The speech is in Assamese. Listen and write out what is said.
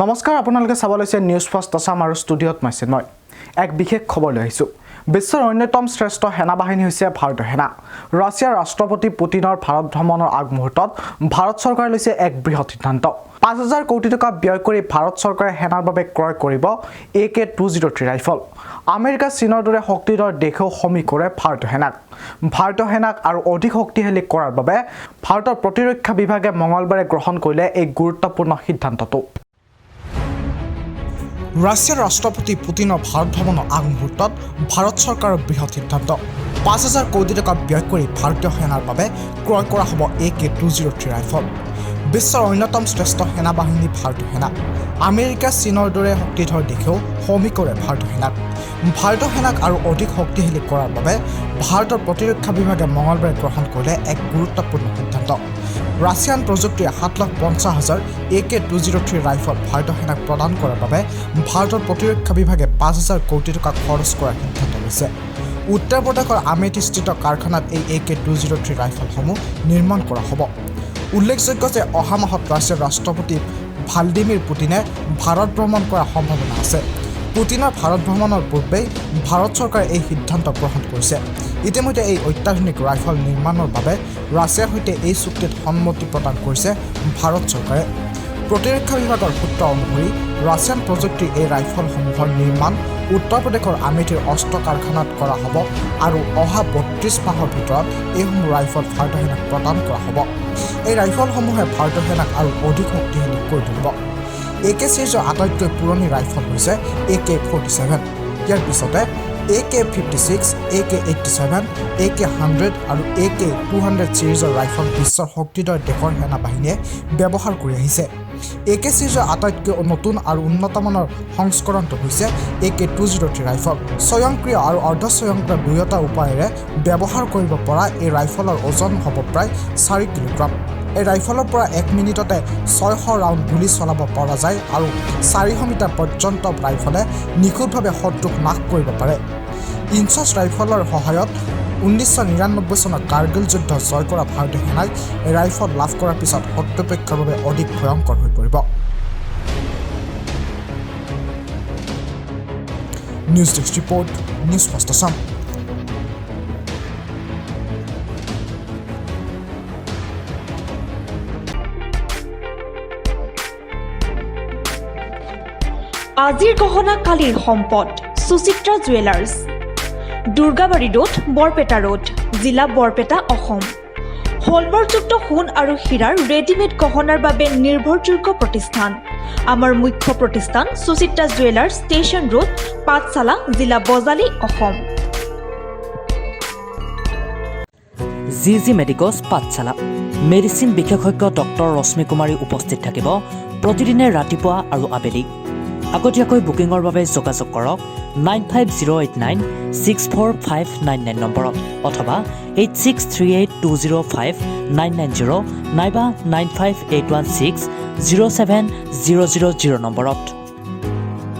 নমস্কাৰ, আপোনালোকে চাব লৈছে নিউজ ফাৰ্ষ্ট আছাম আৰু ষ্টুডিঅ'ত মই চিন্ময়। এক বিশেষ খবৰ লৈ আহিছোঁ। বিশ্বৰ অন্যতম শ্ৰেষ্ঠ সেনাবাহিনী হৈছে ভাৰতীয় সেনা। ৰাছিয়াৰ ৰাষ্ট্ৰপতি পুটিনৰ ভাৰত ভ্ৰমণৰ আগমুহূৰ্তত ভাৰত চৰকাৰে লৈছে এক বৃহৎ সিদ্ধান্ত। 5,000 কোটি টকা ব্যয় কৰি ভাৰত চৰকাৰে সেনাৰ বাবে ক্ৰয় কৰিব AK 203 rifle. America, চীনৰ দৰে শক্তিধৰ দেশেও সমী কৰে ভাৰতীয় সেনাক। ভাৰতীয় সেনাক আৰু অধিক শক্তিশালী কৰাৰ বাবে ভাৰতৰ প্ৰতিৰক্ষা বিভাগে মঙলবাৰে গ্ৰহণ কৰিলে এই গুৰুত্বপূৰ্ণ সিদ্ধান্তটো। ৰাছিয়াৰ ৰাষ্ট্ৰপতি পুটিনৰ ভাৰত ভ্ৰমণৰ আগমুহূৰ্তত ভাৰত চৰকাৰৰ বৃহৎ সিদ্ধান্ত। 5,000 কোটি টকা ব্যয় কৰি ভাৰতীয় সেনাৰ বাবে ক্ৰয় কৰা হ'ব AK 203 rifle. বিশ্বৰ অন্যতম শ্ৰেষ্ঠ সেনাবাহিনী ভাৰতীয় সেনা। আমেৰিকা, চীনৰ দৰে শক্তিধৰ দেশেও সমী কৰে ভাৰতীয় সেনাক। ভাৰতীয় সেনাক আৰু অধিক শক্তিশালী কৰাৰ বাবে ভাৰতৰ প্ৰতিৰক্ষা বিভাগে মঙলবাৰে গ্ৰহণ কৰিলে এক গুৰুত্বপূৰ্ণ সিদ্ধান্ত। ৰাছিয়ান প্ৰযুক্তিৰ 7,50,000 AK 203 rifle ভাৰতীয় সেনাক প্ৰদান কৰাৰ বাবে ভাৰতৰ প্ৰতিৰক্ষা বিভাগে 5,000 কোটি টকা খৰচ কৰাৰ সিদ্ধান্ত লৈছে। উত্তৰ প্ৰদেশৰ আমেথিস্থিত কাৰখানাত এই AK 203 ৰাইফলসমূহ নিৰ্মাণ কৰা হ'ব। উল্লেখযোগ্য যে অহা মাহত ৰাছিয়াৰ ৰাষ্ট্ৰপতি ভ্লাদিমিৰ পুটিনে ভাৰত ভ্ৰমণ কৰাৰ সম্ভাৱনা আছে। পুটিনৰ ভাৰত ভ্ৰমণৰ পূৰ্বেই ভাৰত চৰকাৰে এই সিদ্ধান্ত গ্ৰহণ কৰিছে। ইতিমধ্যে এই অত্যাধুনিক ৰাইফল নিৰ্মাণৰ বাবে ৰাছিয়াৰ সৈতে এই চুক্তিত সন্মতি প্ৰদান কৰিছে ভাৰত চৰকাৰে। প্ৰতিৰক্ষা বিভাগৰ সূত্ৰ অনুসৰি ৰাছিয়ান প্ৰযুক্তিৰ এই ৰাইফলসমূহৰ নিৰ্মাণ উত্তৰ প্ৰদেশৰ আমেথিৰ অস্ত্ৰ কাৰখানাত কৰা হ'ব আৰু অহা 32 মাহৰ ভিতৰত এইসমূহ ৰাইফল ভাৰতীয় সেনাক প্ৰদান কৰা হ'ব। এই ৰাইফলসমূহে ভাৰতীয় সেনাক আৰু অধিক শক্তিশালী কৰি তুলিব। এ কে ছিৰিজৰ আটাইতকৈ পুৰণি ৰাইফল হৈছে এ কে 47। ইয়াৰ পিছতে AK 56, AK 87, AK 100 আৰু এ কে 200 ছিৰিজৰ ৰাইফল বিশ্বৰ শক্তিধৰ দেশৰ সেনাবাহিনীয়ে ব্যৱহাৰ কৰি আহিছে। এ কে ছিৰিজৰ আটাইতকৈ নতুন আৰু উন্নতমানৰ সংস্কৰণটো হৈছে এ কে 203 ৰাইফল। স্বয়ংক্ৰিয় আৰু অৰ্ধস্বয়ংক্ৰিয় দুয়োটা উপায়েৰে ব্যৱহাৰ কৰিব পৰা এই ৰাইফলৰ ওজন হ'ব প্ৰায় 4 কিলোগ্ৰাম। এই ৰাইফলৰ পৰা এক মিনিটতে 600 ৰাউণ্ড গুলী চলাব পৰা যায় আৰু 400 মিটাৰ পৰ্যন্ত ৰাইফলে নিখুঁতভাৱে শত্ৰুক নাশ কৰিব পাৰে। ইনচাছ ৰাইফলৰ সহায়ত 1999 চনত কাৰ্গিল যুদ্ধ জয় কৰা ভাৰতীয় সেনাই এই ৰাইফল লাভ কৰাৰ পিছত শত্ৰুপক্ষৰ বাবে অধিক ভয়ংকৰ হৈ পৰিব। News desk report, news first Assam. আজিৰ গহনা, কালিৰ সম্পদ। Suchitra jewellers, Durgabari road, Barpeta road, জিলা বৰপেটা, অসম। হলমাৰ্কযুক্ত সোণ আৰু হীৰাৰ ৰেডিমেড গহনাৰ বাবে নিৰ্ভৰযোগ্য প্ৰতিষ্ঠান। আমাৰ মুখ্য প্ৰতিষ্ঠান সুচিত্ৰা জুৱেলাৰ্ছ, ষ্টেচন ৰোড, পাঠশালা, জিলা বজালী, অসম। জি জি মেডিকছ পাঠশালা। মেডিচিন বিশেষজ্ঞ ডক্টৰ ৰশ্মি কুমাৰী উপস্থিত থাকিব প্ৰতিদিনে ৰাতিপুৱা আৰু আবেলি। আগতীয়াকৈ বুকিঙৰ বাবে যোগাযোগ কৰক 9508964599 নম্বৰত অথবা 8638205990 নাইবা 9581607000 নম্বৰত।